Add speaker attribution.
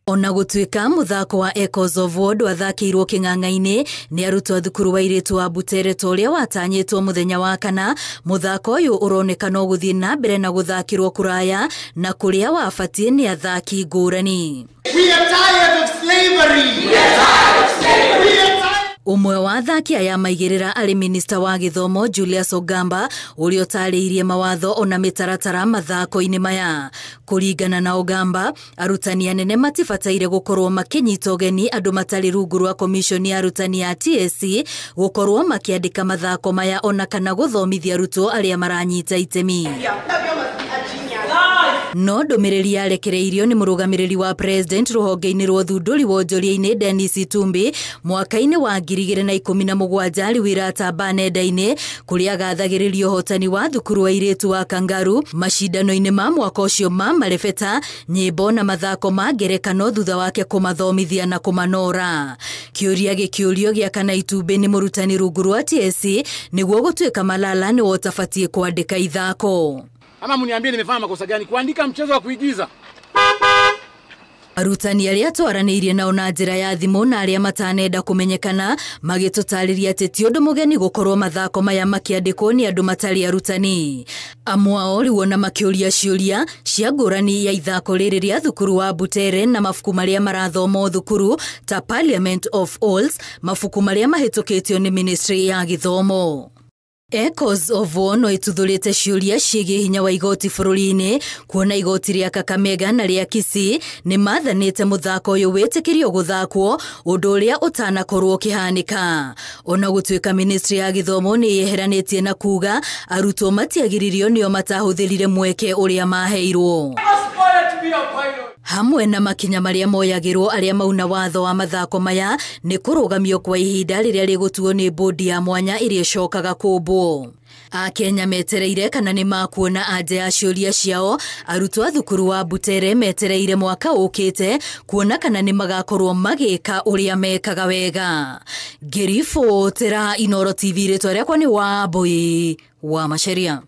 Speaker 1: Ona gũtuĩka mũthako wa Echoes of War ndwathakĩirwo kĩng'ang'a-inĩ nĩ arutwo a thukuru wa airĩtu wa Butere ta ũrĩa watanyĩtwo mũthenya wa kana, mũthako ũyũ ũroneka no gũthiĩ na mbere na gũthakĩrwo kũraya na kũrĩa wabatiĩ nĩ athaki ngũrani.
Speaker 2: We are tired of slavery. We are tired of slavery. We are tired.
Speaker 1: Ũmwe wa athaki aya maigĩrĩra arĩ minista wa gĩthomo Julius Ogamba ũrĩa ũtarĩirie mawatho ona mĩtaratara mathako-inĩ maya. Kũringana na Ogamba, arutani anene matibataire gũkorwo makĩnyita ũgeni andũ matarĩ rungu rwa komishoni ya arutani ya TSC gũkorwo makĩandĩka mathako maya ona kana gũthomithia arutwo arĩa maranyita itemi. No ndũmĩrĩri yarekereirio nĩ mũrũgamĩrĩri wa president rũhonge-inĩ rwa ũthundũri wonjoria-inĩ Dennis Itumbi mwaka-inĩ wa 2017 arĩ wĩra atamba nenda-inĩ kũrĩa agathagĩrĩria ũhotani wa thukuru wa airĩtu wa Kangaru macindano-inĩ ma mwaka ũcio ma marebeta, nyĩmbo na mathako ma ngerekano thutha wake kũmathomithia na kũmanora. Kĩũria gĩkĩũrio gĩa kana Itumbi nĩ mũrutani rungu rwa TSC nĩguo gũtuĩka Malala nĩwe ũtabatiĩ kwandĩka ithako.
Speaker 3: Ama mniambie nimefanya makosa gani kuandika mchezo wa kuigiza?
Speaker 1: Arutani arĩa twaranĩirie nao na njĩra ya thimũ na arĩa matanenda kũmenyekana magĩtũtarĩria atĩ ti ũndũ mũgeni gũkorwo mathako maya makĩandĩkwo nĩ andũ matarĩ arutani. Amwe ao rĩu ona makĩũria ciũria cia ngũrani ya ithako rĩrĩ rĩa thukuru wa Butere na mabuku marĩa marathomwo thukuru ta Parliament of Owls, mabuku marĩa mahĩtũkĩtio nĩ Ministry ya Gĩthomo. Echoes of War no ituthũrĩte ciũria ciĩgiĩ hinya wa igoti bũrũri-inĩ kuona igoti rĩa Kakamega na rĩa Kisii nĩ mathanĩte mũthako ũyũ wĩtĩkĩrio gũthakwo ũndũ ũrĩa ũtanakorwo ũkĩhanĩka. Ona gũtuĩka Ministry ya Gĩthomo nĩ yeheranĩtie na kuga arutwo matiagiririo nĩo matahũthĩrire mweke ũrĩa maheirwo. Hamwe na makinya marĩa moyagĩrwo arĩa mauna watho wa mathako maya nĩ kũrũgamio kwa ihinda rĩrĩa rĩgũtuo nĩ bodi ya mwanya ĩrĩa ĩcokaga kũmbwo. Akenya metereire kana nĩ makuona anja ya ciũria ciao. Arutwo a thukuru wa Butere metereire mwaka ũkĩte kuona kana nĩ magakorwo magĩka ũrĩa mekaga wega. Ngĩribotera Inooro TV, rĩtwa rĩakwa nĩ Wambui wa Macharia.